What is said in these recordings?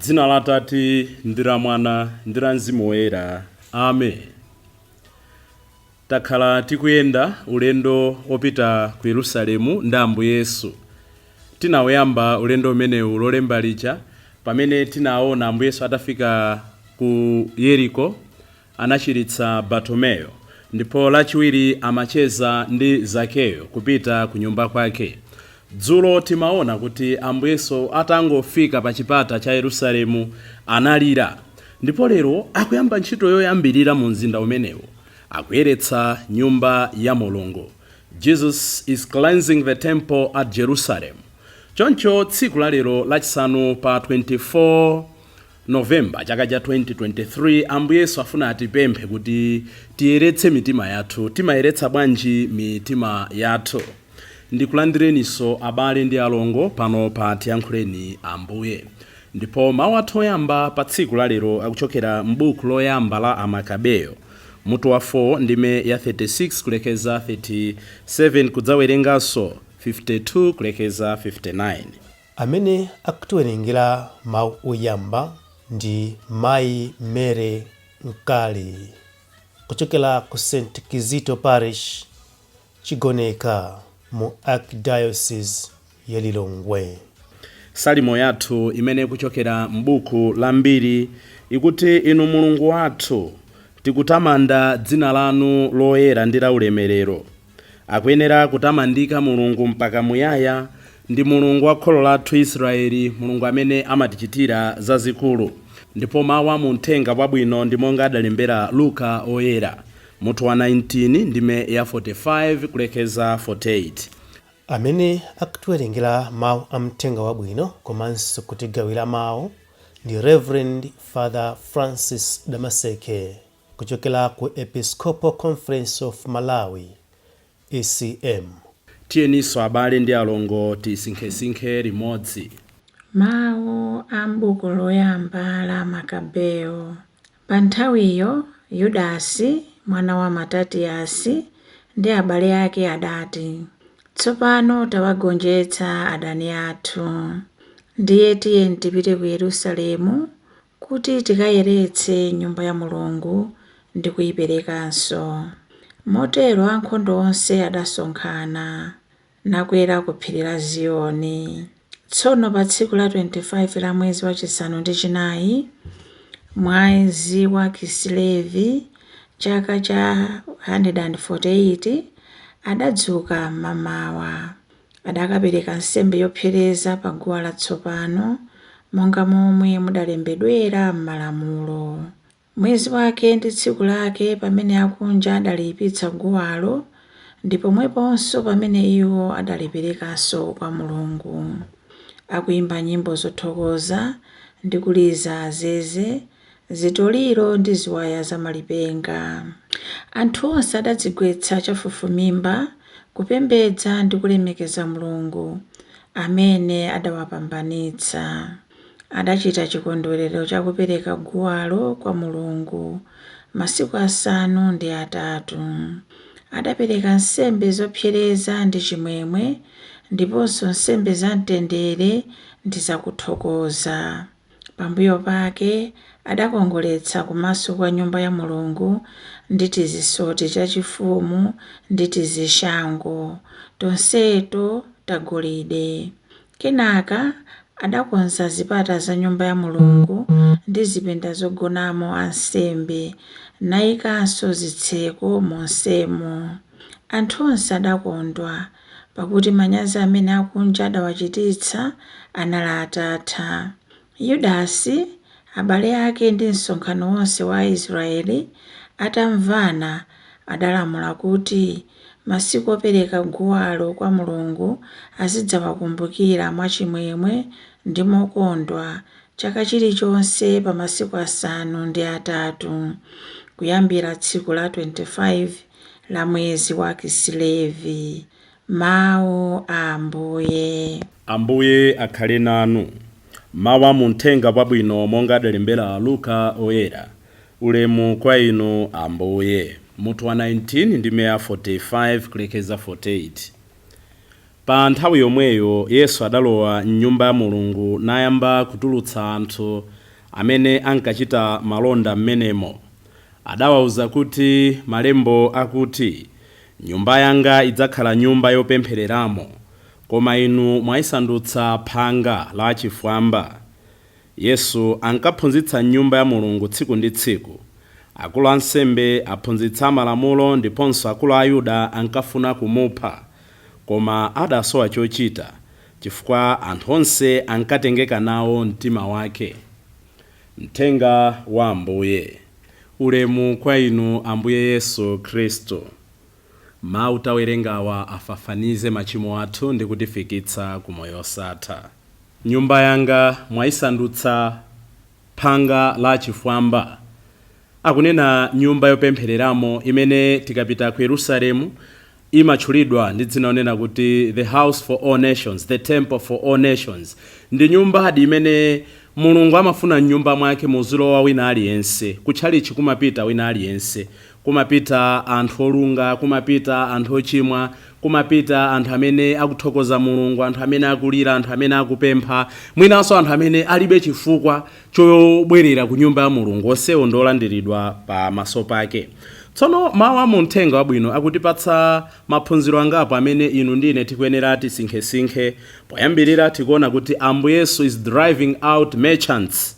Dzina la Atate ndi la Mwana ndi la Mzimu Woyera. Amen. Takhala tikuyenda ulendo wopita ku Yerusalemu ndi Ambuye Yesu. Tinawuyamba ulendo umenewu Lolemba lija pamene tinaona Ambuye Yesu atafika ku Yeriko anachiritsa Bartomeyo, ndipo Lachiwiri amacheza ndi Zakeyo kupita ku nyumba kwake. Dzulo timaona kuti Ambuye Yesu atangofika pa chipata cha Yerusalemu analira, ndipo lero akuyamba ntchito yoyambirira mu mzinda umenewu, akuyeretsa nyumba ya Mulungu. Jesus is cleansing the temple at Jerusalem. Choncho tsiku la lero, Lachisanu pa 24 Novemba chaka cha 2023, Ambuye Yesu afuna atipemphe kuti tiyeretse mitima yathu. Timayeretsa bwanji mitima yathu? Ndikulandireninso, abale ndi alongo, pano pa Tiyankhuleni Ambuye. Ndipo mawu athu oyamba pa tsiku la lero akuchokera m'buku loyamba la Amakabeyo, mutu wa 4, ndime ya 36 kulekeza 37, kudzawerenganso 52 kulekeza 59. Amene akutiwerengera mawu oyamba ndi Mayi Mary Mkali kuchokera ku St Kizito Parish, Chigoneka, mu Archdiocese ya Lilongwe. Salimo yathu imene ikuchokera m'buku la Mbiri ikuti: Inu Mulungu wathu, tikutamanda dzina lanu loyera ndi la ulemerero. Akuyenera kutamandika Mulungu mpaka muyaya. Ndi Mulungu wa kholo lathu Israeli, Mulungu amene amatichitira zazikulu. Ndipo mawu a muthenga wabwino ndi monga adalembera Luka Oyera, mutu wa 19, ndime ya 45 kulekeza 48. Amene akutiwerengera mawu a mthenga wabwino komanso kutigawira mawu ndi Reverend Father Francis Damaseke kuchokera ku Episcopal Conference of Malawi, ECM. Tiyeninso, abale ndi alongo, tisinkhesinkhe limodzi. Mawu a m'buku loyamba la Makabeyo. Pa nthawiyo Yudasi mwana wa Matatiyasi ndi abale ake adati, "Tsopano tawagonjetsa adani athu. Ndiye tiye tipite ku Yerusalemu kuti tikayeretse Nyumba ya Mulungu ndi kuyiperekanso." Motero ankhondo onse adasonkhana nakwera ku phiri la Ziyoni. Tsono pa tsiku la 25 la mwezi wachisanu ndi chinayi, mwezi wa Kisilevi, chaka cha 148, adadzuka mmamawa, adakapereka nsembe yopsereza pa guwa latsopano, monga momwe mudalembedwera m'malamulo. Mwezi wake ndi tsiku lake pamene akunja adaliyipitsa guwalo, ndi pomweponso pamene iwo adaliperekanso kwa Mulungu, akuyimba nyimbo zothokoza ndi kuliza azeze, zitoliro ndi ziwaya zamalipenga. Anthu onse adadzigwetsa chafufumimba kupembedza ndi kulemekeza Mulungu amene adawapambanitsa. Adachita chikondwerero chakupereka guwalo kwa Mulungu masiku 3. Adapereka nsembe zopsereza ndi chimwemwe, ndiponso nsembe zamtendere ndi zakuthokoza. Pambuyo pake adakongoletsa kumaso kwa Nyumba ya Mulungu ndi tizisoti tachifumu ndi tizishango tonseto tagolide. Kenaka adakonza zipata za Nyumba ya Mulungu ndi zipinda zogonamo ansembe, nayikanso zitseko monsemo. Anthu onse adakondwa, pakuti manyazi amene akunja adawachititsa anali atatha. Yudasi, abale ake ndi msonkhano wonse wa Aisraeli atamvana, adalamula kuti masiku opereka guwalo kwa Mulungu azidzawakumbukira mwachimwemwe ndi mokondwa chaka chilichonse pa masiku 3, kuyambira tsiku la 25 la mwezi wa Kisilevi. Mawu a Ambuye. Ambuye akhale nanu. Mawu a muthenga wabwino monga adalembera Luka Oyera. Ulemu kwa inu, Ambuye. Mutu wa 19, ndime ya 45 kulekeza 48. Pa nthawi yomweyo Yesu adalowa mnyumba ya Mulungu nayamba kutulutsa anthu amene ankachita malonda m'menemo. Adawawuza kuti, malembo akuti, nyumba yanga idzakhala nyumba yopemphereramo, koma inu mwayisandutsa phanga la chifwamba. Yesu ankaphunzitsa mnyumba ya Mulungu tsiku ndi tsiku. Akulu ansembe, aphunzitsa malamulo ndiponso akulu a Ayuda ankafuna kumupha, koma adasowa chochita chifukwa anthu onse ankatengeka nawo mtima wake. Mthenga wa Ambuye. Ulemu kwa inu Ambuye Yesu Khristu. Mawu tawerengawa afafanize machimo athu ndi kutifikitsa ku moyo osatha. Nyumba yanga mwayisandutsa phanga la chifwamba. Akunena nyumba yopemphereramo imene tikapita ku Yerusalemu imatchulidwa ndi dzina lonena kuti the house for all nations, the temple for all nations. Ndi nyumbadi imene Mulungu amafuna mnyumba mwake muzilowa wina aliyense. Kutchalichi kumapita wina aliyense, kumapita anthu olunga, kumapita anthu ochimwa, kumapita anthu amene akuthokoza Mulungu, anthu amene akulira, anthu amene akupempha, mwinanso anthu amene alibe chifukwa chobwerera ku nyumba ya Mulungu. Onsewo ndi olandiridwa pamaso pake. Tsono mawu a muthenga wabwino akutipatsa maphunziro angapo amene inu ndine tikuyenera tisinkhesinkhe. Poyambirira tikuona kuti Ambuye Yesu is driving out merchants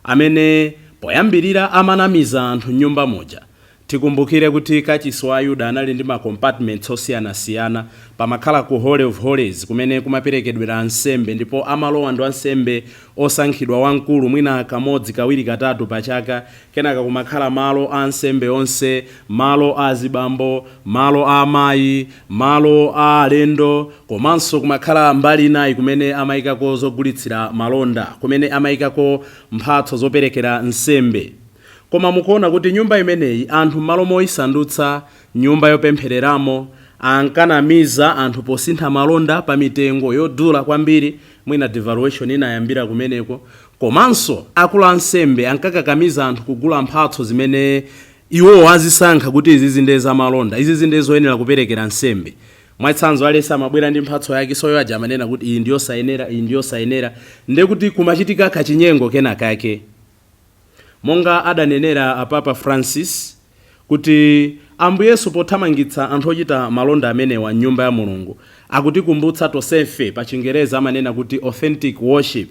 amene poyambirira amanamiza anthu mnyumba muja. Tikumbukire kuti kachisi wa Ayuda anali ndi ma compartments osiyanasiyana. Pamakhala ku Holy of Holies kumene kumaperekedwera ansembe, ndipo amalowa ndi ansembe osankhidwa, wamkulu, mwina kamodzi, kawiri, katatu pa chaka. Kenaka kumakhala malo a ansembe onse, malo a azibambo, malo a amayi, malo a alendo, komanso kumakhala mbali inayi kumene amayikako zogulitsira malonda, kumene amayikako mphatso zoperekera nsembe. Koma mukuona kuti nyumba imeneyi anthu m'malo moyisandutsa nyumba yopemphereramo, ankanamiza anthu posintha malonda pa mitengo yodula kwambiri. Mwina devaluation inayambira kumeneko. Komanso akulu ansembe ankakakamiza anthu kugula mphatso zimene iwowo azisankha kuti izizi ndi zamalonda, izizi ndi zoyenera kuperekera nsembe. Mwachitsanzo, aliyense amabwera ndi mphatso yake, soyo aja amanena kuti iyi ndiyosayenera, iyi ndiyosayenera, ndekuti kumachitika kachinyengo kena kake. Monga adanenera apapa Francis kuti Ambuye Yesu pothamangitsa anthu ochita malonda amenewa mnyumba ya Mulungu, akutikumbutsa tonsefe. Pa Chingereza amanena kuti authentic worship,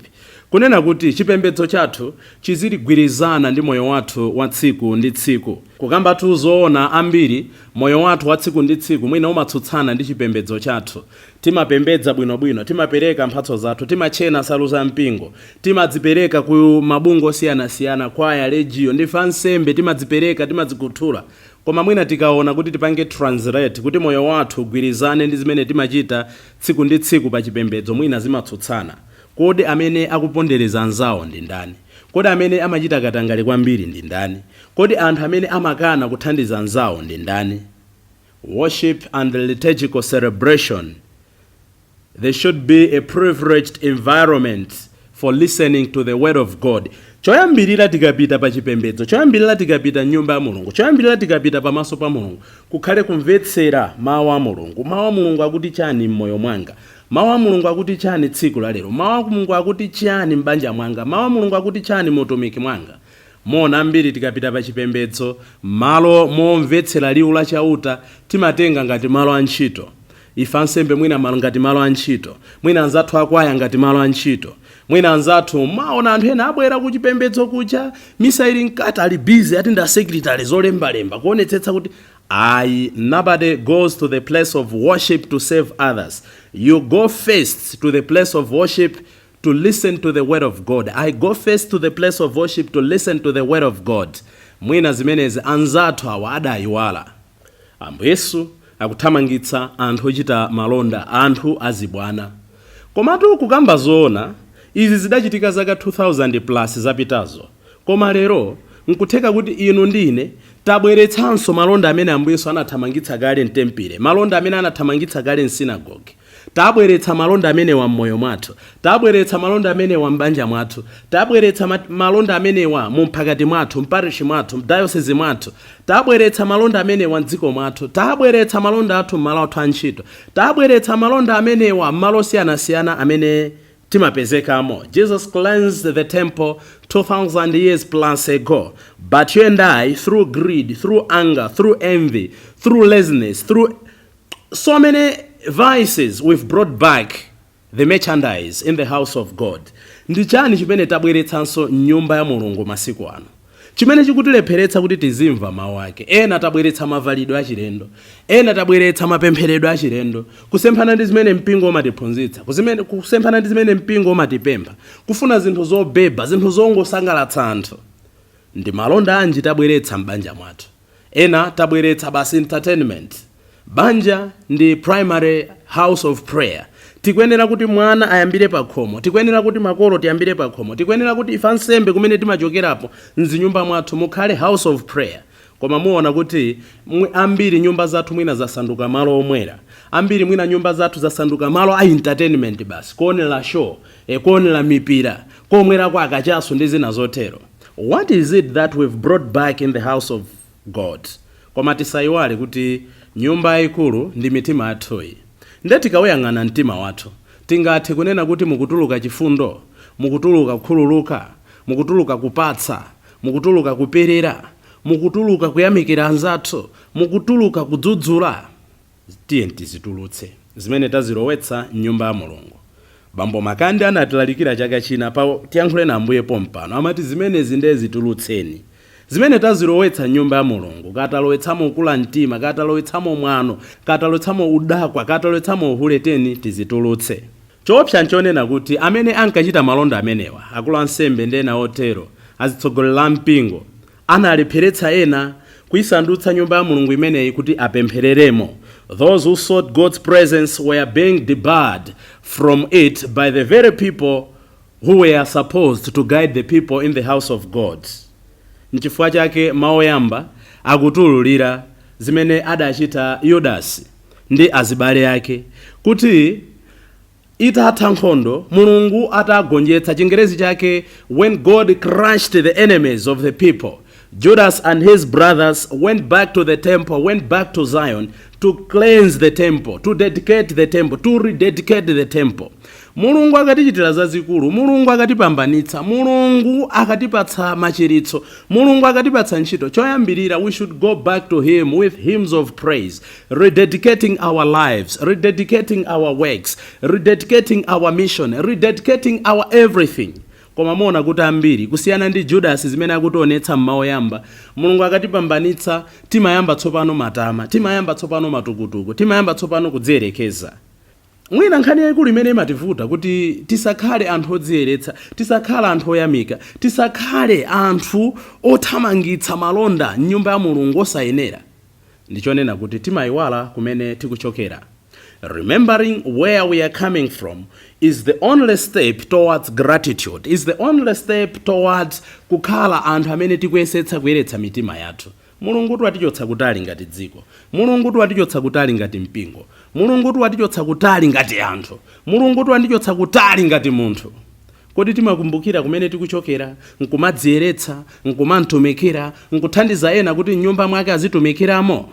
kunena kuti chipembedzo chathu chiziligwirizana ndi moyo wathu wa tsiku ndi tsiku. Kukambatu zoona, ambiri moyo wathu wa tsiku ndi tsiku mwina umatsutsana ndi chipembedzo chathu. Timapembedza bwinobwino, timapereka mphatso zathu, timachena nsalu za mpingo, timadzipereka ku mabungwe osiyanasiyana, kwaya, Legio, ndife ansembe, timadzipereka, timadzikhuthula. Koma mwina tikaona kuti tipange translate kuti moyo wathu ugwirizane ndi zimene timachita tsiku ndi tsiku pa chipembedzo, mwina zimatsutsana. Kodi amene akupondereza anzawo ndi ndani? Kodi amene amachita katangale kwambiri ndi ndani? Kodi anthu amene amakana kuthandiza anzawo ndi ndani? Worship and the liturgical celebration, there should be a privileged environment for listening to the word of God. Choyambirira tikapita pa chipembedzo, choyambirira tikapita mnyumba ya Mulungu, choyambirira tikapita pamaso pa Mulungu, kukhale kumvetsera mawu a Mulungu. Mawu a Mulungu akuti chani m'moyo mwanga? Mawu a Mulungu akuti chani tsiku la lero? Mawu a Mulungu akuti chani m'banja mwanga? Mawu a Mulungu akuti chani muutumiki mwanga? Mona ambiri tikapita pa chipembedzo, malo momvetsera liwu la Chauta timatenga ngati malo a ntchito. Ife ansembe mwina malo ngati malo a ntchito, mwina anzathu akwaya ngati malo a ntchito, mwina anzathu, maona anthu ena abwera ku chipembedzo kuja, misa ili mkati ali busy, ati nda secretary, zolembalemba, kuonetsetsa kuti ayi. Nobody goes to the place of worship to save others. You go first to the place of worship to listen to the word of God. I go first to the place of worship to listen to the word of God. Mwina zimenezi anzathu awa adayiwala. Ambuye Yesu akuthamangitsa anthu ochita malonda, anthu azibwana. Komatu kukamba zoona, izi zidachitika zaka 2000 plus zapitazo, koma lero nkutheka kuti inu ndi ine tabweretsanso malonda amene Ambuye Yesu anathamangitsa kale mtempere, malonda amene anathamangitsa kale msinagoge. Tabweretsa malonda amenewa m'moyo mwathu, tabweretsa malonda amenewa m'banja mwathu, tabweretsa malonda amenewa mu mphakati mwathu, mparishi mwathu, mdayosezi mwathu, tabweretsa malonda amenewa mdziko mwathu, tabweretsa malonda athu m'malo athu a ntchito, tabweretsa malonda amenewa m'malo osiyanasiyana amene timapezekamo. Jesus cleansed the temple 2000 years plus ago, but you and I, through greed, through anger, through envy, through laziness, through so many vices, we've brought back the merchandise in the house of God. Ndi chani chimene tabweretsanso mnyumba ya Mulungu masiku ano chimene chikutilepheretsa kuti tizimva mawu ake? Ena tabweretsa mavalidwe achilendo, ena tabweretsa mapempheredwe achilendo, kusemphana ndi zimene mpingo umatiphunzitsa, kusemphana ndi zimene mpingo umatipempha, kufuna zinthu zobeba, zinthu zongosangalatsa anthu. Ndi malonda anji tabweretsa m'banja mwathu? Ena tabweretsa basi entertainment. Banja ndi primary house of prayer. Tikuyenera kuti mwana ayambire pakhomo, tikuyenera kuti makolo tiyambire pakhomo, tikuyenera kuti ife ansembe kumene timachokerapo mzinyumba mwathu mukhale house of prayer. Koma muona kuti ambiri nyumba zathu mwina zasanduka malo omwera, ambiri mwina nyumba zathu zasanduka malo a entertainment basi, kuonera show, kuonera mipira, komwera kwa akachasu ndi zina zotero. What is it that we've brought back in the house of God? Koma tisayiwale kuti nyumba yayikulu ndi mitima yathuyi. Nde tikawuyang'ana mtima wathu, tingathe kunena kuti mukutuluka chifundo, mukutuluka kukhululuka, mukutuluka kupatsa, mukutuluka kuperera, mukutuluka kuyamikira anzathu, mukutuluka kudzudzula? Tiye tizitulutse zimene tazilowetsa mnyumba ya Mulungu. Bambo Makandi anatilalikira chaka china pa Tiyankhule na Ambuye pompano, amati zimenezi ndiye zitulutseni, zimene tazilowetsa mnyumba ya Mulungu. Katalowetsamo kula mtima, katalowetsamo mwano, katalowetsamo udakwa, katalowetsamo uhule, teni tizitulutse. Choopsa nchonena kuti amene ankachita malonda amenewa, akulu ansembe ndi ena otero, azitsogoleri a mpingo, analepheretsa ena kuyisandutsa nyumba ya Mulungu imeneyi kuti apemphereremo. Those who sought God's presence were being debarred from it by the very people who were supposed to guide the people in the house of God. Nchifukwa chake mawu oyamba akutululira zimene adachita Yudasi ndi azibale ake, kuti itatha nkhondo, Mulungu atagonjetsa, Chingerezi chake, "When God crushed the enemies of the people, Judas and his brothers went back to the temple, went back to Zion to cleanse the temple, to dedicate the temple, to rededicate the temple." Mulungu akatichitira zazikulu, Mulungu akatipambanitsa, Mulungu akatipatsa machiritso, Mulungu akatipatsa ntchito, choyambirira we should go back to him with hymns of praise, rededicating our lives, rededicating our works, rededicating our mission, rededicating our everything. Koma muona kuti ambiri, kusiyana ndi Judas, zimene akutionetsa mmawu oyamba, Mulungu akatipambanitsa timayamba tsopano matama, timayamba tsopano matukutuku, timayamba tsopano kudziyerekeza. Mwina nkhani yayikulu imene imativuta kuti tisakhale anthu odziyeretsa, tisakhale anthu oyamika, tisakhale anthu othamangitsa malonda mnyumba ya Mulungu osayenera, ndichonena kuti timayiwala kumene tikuchokera. Remembering where we are coming from is the only step towards gratitude, is the only step towards kukhala anthu amene tikuyesetsa kuyeretsa mitima yathu. Mulungu tiwatichotsa kutali ngati dziko, Mulungu tiwatichotsa kutali ngati mpingo, Mulungu tiwatichotsa kutali ngati anthu, Mulungu tiwatichotsa kutali ngati munthu. Kodi timakumbukira kumene tikuchokera nkumadziyeretsa, nkumantumikira, nkuthandiza ena kuti mnyumba mwake azitumikiramo?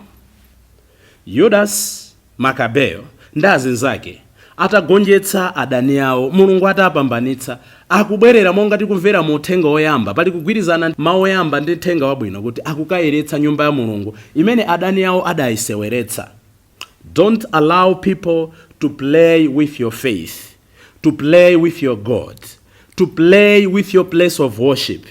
Yudas Makabeyo ndi azinzake atagonjetsa adani awo, Mulungu atapambanitsa, akubwerera monga tikumvera mu uthenga woyamba. Pali kugwirizana mawu oyamba ndi uthenga wabwino kuti akukayeretsa nyumba ya Mulungu imene adani awo adayiseweretsa. Don't allow people to play with your faith, to play with your God, to play with your place of worship.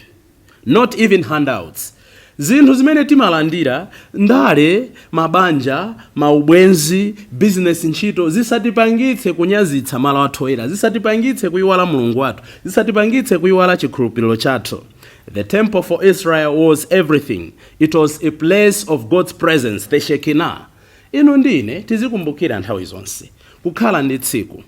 Not even handouts, zinthu zimene timalandira, ndale, mabanja, maubwenzi, business, ntchito, zisatipangitse kunyazitsa malo athu oyera, zisatipangitse kuyiwala Mulungu wathu, zisatipangitse kuyiwala chikhulupiriro chathu. The temple for Israel was everything. It was a place of God's presence, the Shekinah. Inu ndine tizikumbukira nthawi zonse kukhala ndi tsiku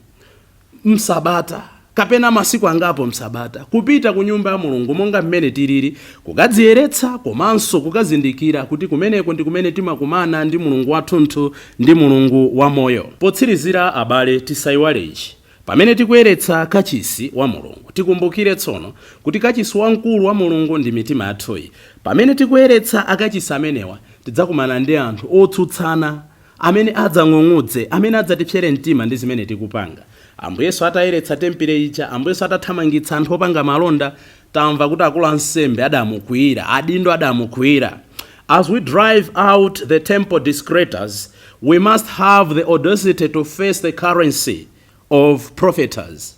msabata. Kapena masiku angapo msabata kupita ku nyumba ya Mulungu monga mmene tilili, kukadziyeretsa komanso kukazindikira kuti kumeneko ndi kumene timakumana ndi Mulungu wathunthu, ndi Mulungu wamoyo. Potsirizira abale, tisayiwale ichi: pamene tikuyeretsa kachisi wa Mulungu, tikumbukire tsono kuti kachisi wamkulu wa Mulungu ndi mitima yathuyi. Pamene tikuyeretsa akachisi amenewa, tidzakumana ndi anthu otsutsana amene adzang'ung'udze, amene adzatipsere mtima ndi zimene tikupanga. Ambuye Yesu atayeretsa tempere ija, Ambuye Yesu atathamangitsa anthu opanga malonda, tamva kuti akulu ansembe adamukwiyira, adindo adamukwiyira. As we drive out the temple desecrators, we must have the audacity to face the currency of profiters.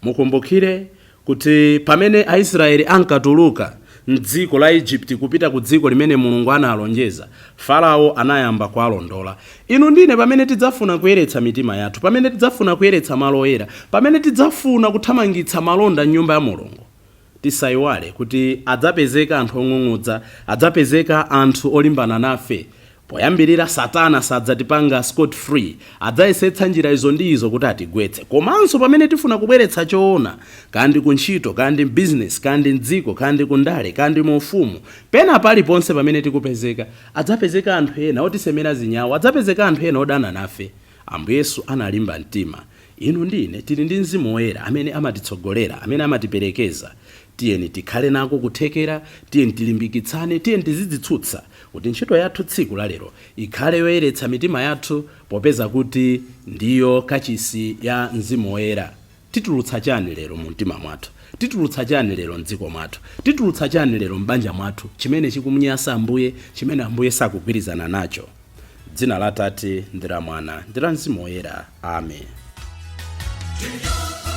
Mukumbukire kuti pamene Aisraeli ankatuluka mdziko la Egypt kupita ku dziko limene Mulungu analonjeza, Farao anayamba kuwalondola. Inu ndine, pamene tidzafuna kuyeretsa mitima yathu, pamene tidzafuna kuyeretsa malo oyera, pamene tidzafuna kuthamangitsa malonda mnyumba ya Mulungu, tisayiwale kuti adzapezeka anthu ong'ung'udza, adzapezeka anthu olimbana nafe. Poyambirira Satana sadzatipanga scot free, adzayesetsa njira izo ndi izo kuti atigwetse. Komanso pamene tifuna kubweretsa choona, kandi kuntchito, kandi mbizinesi, kandi mdziko, kandi kundale, kandi mu ufumu, pena paliponse pamene tikupezeka, adzapezeka anthu ena otisemera zinyawo, adzapezeka anthu ena odana nafe. Ambuye Yesu analimba mtima. Inu ndine tili ndi Mzimu Woyera amene amatitsogolera, amene amatiperekeza. Tiyeni tikhale nako kuthekera, tiyeni tilimbikitsane, tiyeni tizidzitsutsa kuti ntchito yathu tsiku la lero ikhale yoyeretsa mitima yathu, popeza kuti ndiyo kachisi ya Mzimu Woyera. Titulutsa chani lero mu mtima mwathu? Titulutsa chani lero mdziko mwathu? Titulutsa chani lero m'banja mwathu chimene chikumunyasa Ambuye, chimene Ambuye sakugwirizana nacho? Dzina la Tate ndi la Mwana ndi la Mzimu Woyera, amen. To you.